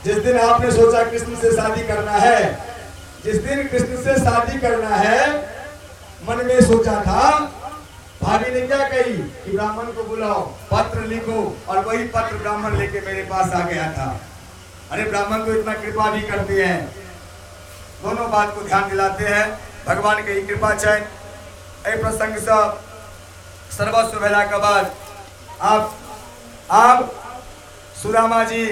जिस दिन आपने सोचा कृष्ण से शादी करना है, जिस दिन कृष्ण से शादी करना है, मन में सोचा था, भाभी ने क्या कही कि ब्राह्मण को बुलाओ, पत्र लिखो, और वही पत्र ब्राह्मण लेके मेरे पास आ गया था। अरे ब्राह्मण तो इतना कृपा भी करते हैं, दोनों बात को ध्यान दिलाते हैं। भगवान के कृपा छै। एहि प्रसंग से सर्वस्व भेला के बाद आप सुदामा जी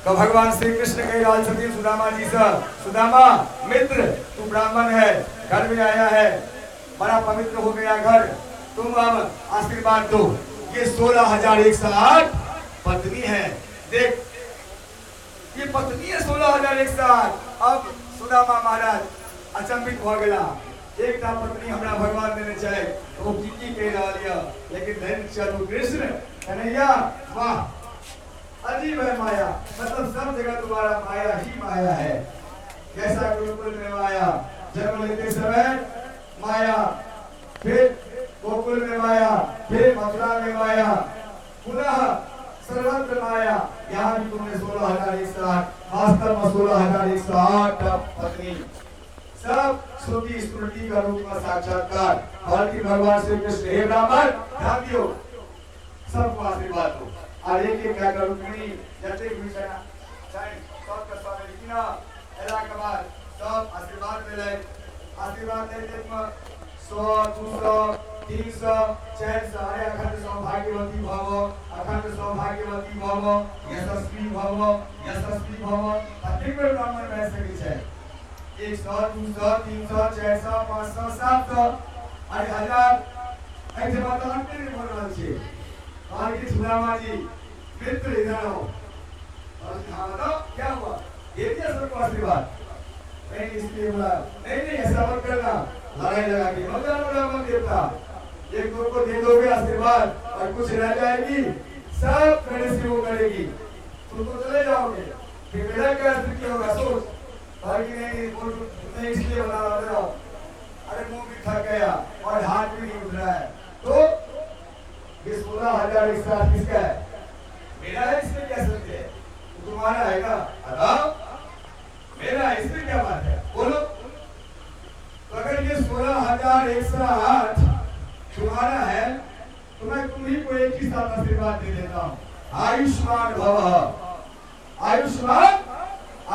का भगवान श्री कृष्ण कहि रहल छथिन सुदामा जी से, सुदामा मित्र तू ब्राह्मण है, घर में आया है, बड़ा पवित्र हो गया घर, तुम अब आशीर्वाद दो। ये 16,108 पत्नी है, देख ये पत्नी है 16,108। अब सुदामा महाराज अचंभित हो गया, एकटा पत्नी हमरा भगवान देने चाहे तो की की कह रहा है, लेकिन धन चलू कृष्ण कन्हैया, वाह अजीब है माया, मतलब सब जगह तुम्हारा माया ही माया है। जैसा गुरुकुल में माया, जन्म लेते समय माया, फिर गोकुल में माया, फिर मथुरा में माया, पुनः सर्वत्र माया। यहाँ भी तुमने 16,108, वास्तव में 16,108 पत्नी, सब श्रुति स्मृति का रूप में साक्षात्कार। बल्कि भगवान श्री कृष्ण हे ब्राह्मण ध्यान दियो, सबको आशीर्वाद दो। और एक एक क्या रुक्मिणी जतेक भी छनि सबके सब एलखिन, एला के बाद सब आशीर्वाद देलनि। आशीर्वाद दैत दैत 100, 200, 300, 400, अरे अखंड सौभाग्यवती भव, अखंड सौभाग्यवती भव, यशस्वी भव, यशस्वी भव। कतेक बेर ब्राह्मण भए सकै छै? 100, 200, 300, 400, 500, 700, अरे 1000। एहिठमा तऽ अन्ते नहि भऽ रहल छै। कहलखिन सुदामा जी मित्र इधर आओ, हाँ बताओ क्या हुआ, ये दिया सबको आशीर्वाद। नहीं इसलिए बोला, नहीं नहीं ऐसा मत करना, लड़ाई लगा के मत जाना ब्राह्मण देवता, एक दो को दे दोगे आशीर्वाद और कुछ रह जाएगी सब मेरे से वो करेगी, तुम तो चले जाओगे, फिर मेरा क्या स्थिति होगा सोच। बाकी नहीं नहीं इसलिए बना रहा, अरे मुंह भी थक गया और हाथ भी नहीं उठ रहा है, तो ये 16,108 किसका है? मेरा है, इसमें क्या संदेह है? तो तुम्हारा है ना, मेरा है, इसमें क्या बात है बोलो। तो अगर ये 16,108 तुम्हारा है तो मैं तुम्ही को एक ही साथ आशीर्वाद दे देता हूँ, आयुष्मान भव, आयुष्मान,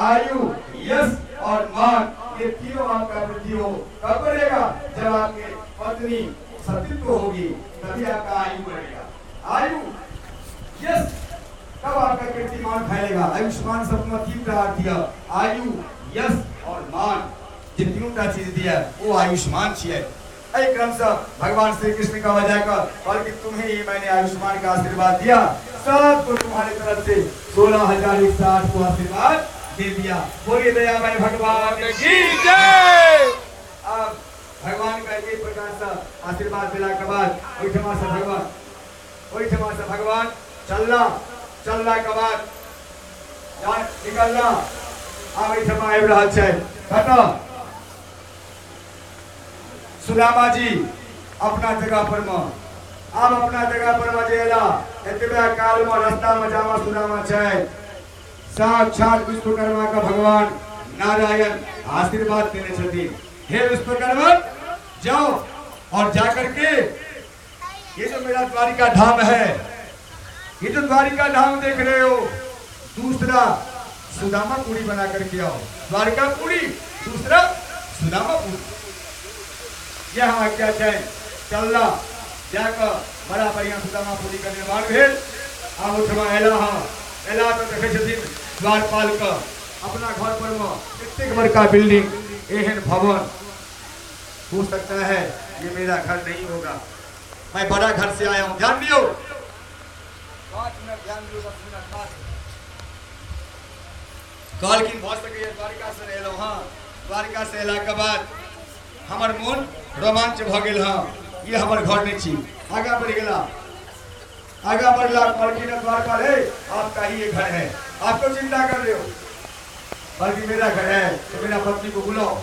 आयु, यश और मान, ये तीनों आपका वृद्धि हो। कब बढ़ेगा? जब आपके पत्नी सतीत्व होगी, तभी आपका आयु बढ़ेगा। आयु यश, तब आपका कीर्तिमान फैलेगा। आयुष्मान शब्द में तीन प्रकार दिया, आयु, यश और मान, जे तीनों टा चीज दिया वो आयुष्मान छियै। एहि क्रम से भगवान श्री कृष्ण का वजह कर और कि तुम्हें ही मैंने आयुष्मान का आशीर्वाद दिया, सबको तुम्हारे तरफ से 16,108 को आशीर्वाद दे दिया। बोलिए दया भाई भगवान की जय। अब भगवान का एक प्रकार से आशीर्वाद दिला के बाद ओहिठमा से भगवान, ओहिठमा से भगवान चलना, चलना के बाद निकलना, आब एहिठमा आबि रहल छै कतऽ? सुदामा जी अपना जगह पर में, आब अपना जगह पर में जे एला, एतबे काल में रास्ता में जामा सुदामा छै, साक्षात विश्वकर्मा का भगवान नारायण आशीर्वाद देने छथिन। हे विश्वकर्मा जाओ और जा करके ये जो मेरा द्वारिका धाम है, ये जो द्वारिका धाम देख रहे हो, दूसरा सुदामापुरी बना करके आओ। द्वारिकापुरी, दूसरा सुदामापुरी। यहाँ क्या छै चलना, जाकर बड़ा बढ़िया सुदामापुरी का निर्माण भेल। आब ओठमा एला, हाँ एला तो देखे छथिन द्वारपाल का अपना घर पर में एतेक बड़का बिल्डिंग, एहन भवन, हो सकता है ये मेरा घर नहीं होगा, मैं बड़ा घर से आया हूँ। ध्यान दियो, 5 मिनट ध्यान दियो, 10 मिनट, 5 कहलखिन भऽ सकैए द्वारिका से एलहुँ। हाँ द्वारिका से एला के बाद हमर मोन रोमांच भऽ गेल, हाँ ये हमर घर नहीं छी। आगा बढ़ि गेला, आगा बढ़ला, कहलखिन द्वारपाल हे आपका ही ये घर है, आप क्यों चिंता कर रहे हो? बल्कि मेरा घर है तो मेरा पत्नी को बुलाओ।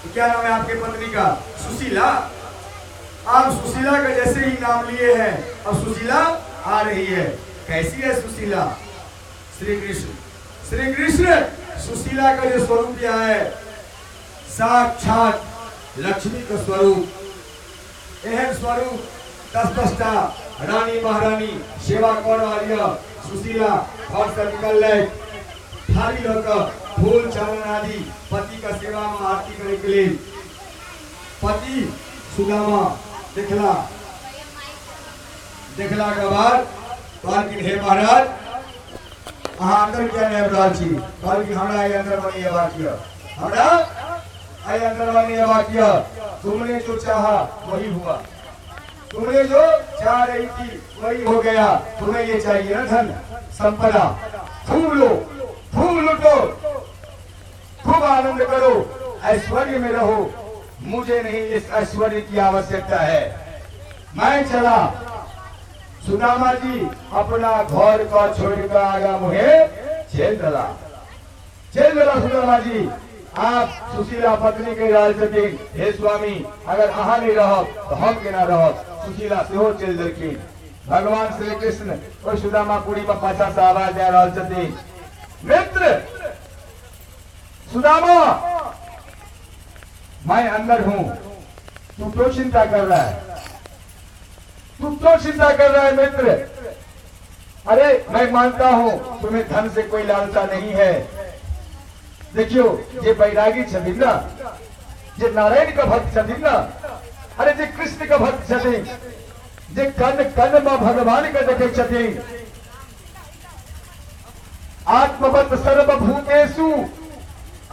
तो क्या नाम है आपके पत्नी का? सुशीला। आप सुशीला का जैसे ही नाम लिए हैं, अब सुशीला आ रही है। कैसी है सुशीला? श्री कृष्ण श्री कृष्ण सुशीला का जो स्वरूप यह है साक्षात लक्ष्मी का स्वरूप। एहन स्वरूप 10-10 टा रानी महारानी सेवा कर रहल यऽ। सुशीला घर से निकललै, थाली लऽ कऽ फूल चरण आदि पति के सेवा में आरती करे के लेल। पति सुदामा देखला, देखला के बाद कहलखिन हे महाराज अहाँ अंदर किया नहीं आबि रहल छी? कहलखिन हमरा एहि अंदर में नहीं अयबाक यऽ, हमरा एहि अंदर में नहीं अयबाक यऽ। तुमने जो चाहा वही हुआ, तुमने जो चाह रही थी वही हो गया। तुम्हें ये चाहिए ना धन संपदा, खूब लो, खूब लूटो, खूब आनंद करो, ऐश्वर्य में रहो। मुझे नहीं इस ऐश्वर्य की आवश्यकता है, मैं चला। सुदामा जी अपना घर का छोड़ कर आगा मुहे चल दला, चल दला सुदामा जी। आप सुशीला पत्नी के रहल छथिन, हे स्वामी अगर अहाँ नहीं रहब तो हम केना रहब? सुशीला सेहो चलि देलखिन। भगवान श्री कृष्ण ओहि सुदामापुरी में पाछा से आवाज दे रहल छथिन, मित्र सुदामा मैं अंदर हूं, तू क्यों चिंता कर रहा है? तू क्यों चिंता कर रहा है मित्र? अरे मैं मानता हूं तुम्हें धन से कोई लालसा नहीं है। देखियो जे बैरागी छथिन ना, जे नारायण का भक्त छथिन ना, अरे जे कृष्ण का भक्त छथिन, जे कन कन में भगवान के देखे छथिन, आत्मवत सर्वभूतेषु,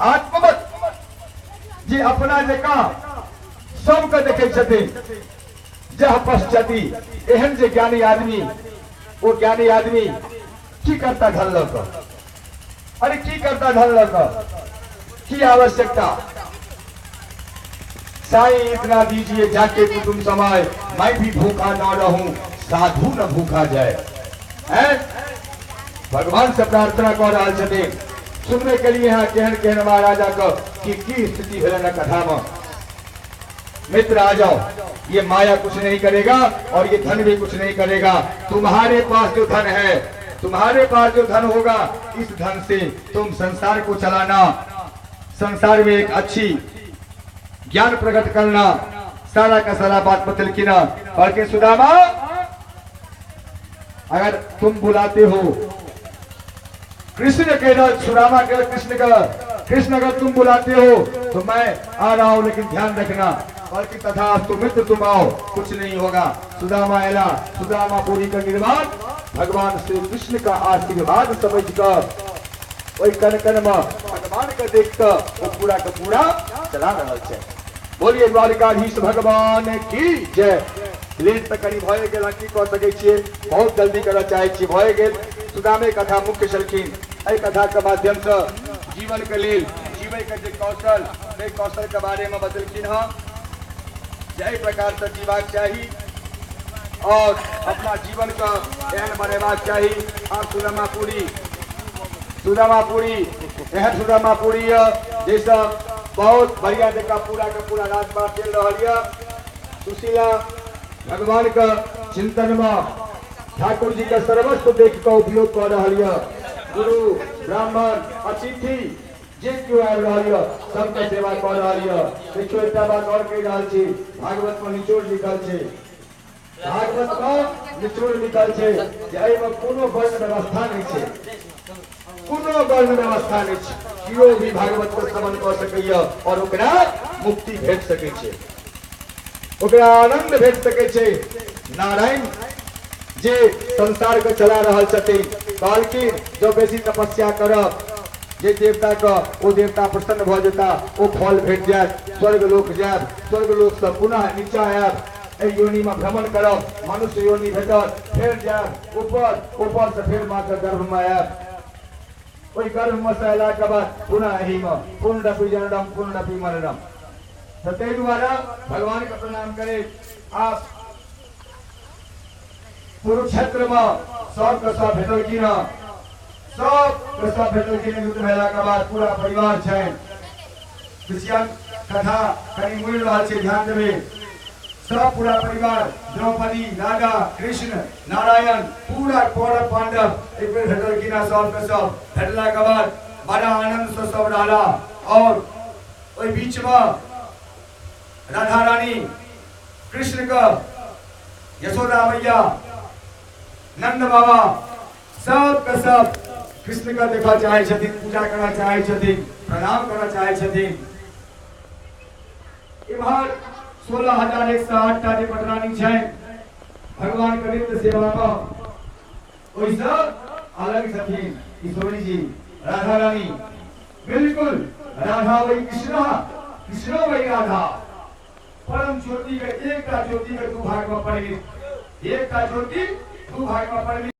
आत्मवत जे अपना जकाँ सबके देखे छथिन, जह पश्यति, एहन जे ज्ञानी आदमी, वो ज्ञानी आदमी की करता धन लऽ कऽ? अरे की करता धन लऽ कऽ? की आवश्यकता? साईं इतना दीजिए जाके कुटुंब समाय, मैं भी भूखा ना रहूं, साधु न भूखा जाए। हैं? भगवान से प्रार्थना कर रहल छथिन। सुनने के लिए यहाँ केहन केहन महाराजा के की स्थिति भेलनि कथा में। मित्र आ जाओ, ये माया कुछ नहीं करेगा और ये धन भी कुछ नहीं करेगा। तुम्हारे पास जो धन है, तुम्हारे पास जो धन होगा, इस धन से तुम संसार को चलाना, संसार में एक अच्छी ज्ञान प्रकट करना, सारा का सारा बात बतलखिन। बल्कि सुदामा अगर तुम बुलाते हो कृष्ण के, सुदामा के कृष्ण का, कृष्ण अगर तुम बुलाते हो तो मैं आ रहा हूं, लेकिन ध्यान रखना, बल्कि तथा तो मित्र तुम आओ, कुछ नहीं होगा। सुदामा एला, सुदामापुरी का निर्माण भगवान श्री कृष्ण का आशीर्वाद समझ कर ओहि कन कन में भगवान के देख कर वो पूरा का पूरा चला रहा है। बोलिए द्वारिकाधीश भगवान की जय। लेट तऽ कनी भए गेल, की कऽ सकै छियै, बहुत जल्दी करऽ चाहै छी, भए गेल। सुदामे कथा मुख्य छलखिन। एहि कथा के माध्यम से जीवन के लेल जीवे के जे कौशल, ताहि कौशल के बारे में बतेलखिन हँ, जे एहि प्रकार से जीबाक चाही और अपना जीवन के एहन बनेबाक चाही। आब सुदामापुरी, सुदामापुरी एहन सुदामापुरी यऽ जाहिसँ बहुत बढ़िया जकाँ पूरा के पूरा राजपाट चलि रहल यऽ। सुशीला भगवान के चिंतन में ठाकुर जी के सर्वस्व देख कऽ उपयोग कऽ रहल यऽ। गुरु ब्राह्मण अतिथि जे केओ आबि रहल यऽ सबके सेवा कऽ रहल यऽ। देखियौ एकटा बात और कहि रहल छी, भागवत में निचोड़ लिखल छै, भागवत में निचोड़ लिखल छै जे एहिमे कोनो वर्ण व्यवस्था नहि छै, कोनो वर्ण व्यवस्था नहि छै। केओ भी भागवत के श्रवण कऽ सकैया और ओकरा मुक्ति भेट सकै छै, ओकरा आनंद भेट सकै छै। नारायण जे संसार के चला रहल छथिन कहलखिन जो बेसी तपस्या करब जे देवता के ओ देवता प्रसन्न भऽ जेता, ओ फल भेट जायत, स्वर्ग लोक जायब, स्वर्ग लोक से पुनः नीचा आयब, एहि योनि में भ्रमण करब, मनुष्य योनि भेटत, फेर जायब ऊपर, ऊपर से फेर माँ के गर्भ में आयब, ओहि गर्भ में से अयला के बाद पुनः एहि में पुनरपि जननम पुनरपि मरणम। तऽ ताहि दुआरे भगवान के प्रणाम करे। आप कुरुक्षेत्र में सबके सब भेटलखिन हँ, सबके सब भेटलखिन। युद्ध भेला के बाद पूरा परिवार छनि। क्रिश्चियन कथा कनि मुड़ि रहल छै, ध्यान देबै। सब पूरा परिवार द्रौपदी, राधा, कृष्ण, नारायण, पूरा कौरव पांडव एक बेर भेटलखिन। सबके सब भेटला के बाद बड़ा आनंद से सब रहला। और ओहि बीच में राधा रानी, कृष्ण के यशोदा मैया, नंद बाबा, सब के सब कृष्ण के देखऽ चाहे छथिन, पूजा करऽ चाहे छथिन, प्रणाम करऽ चाहे छथिन। इम्हर 16,108 टा जे पटरानी छनि भगवान के नित्य सेवा में, ओहिसँ अलग छथिन किशोरी जी, राधा रानी। बिल्कुल राधा वही कृष्ण, कृष्णो वही राधा। परम ज्योति के एकटा ज्योति के दू भाग में पड़ गेल, एकटा ज्योति दू भाग में पड़ गेल।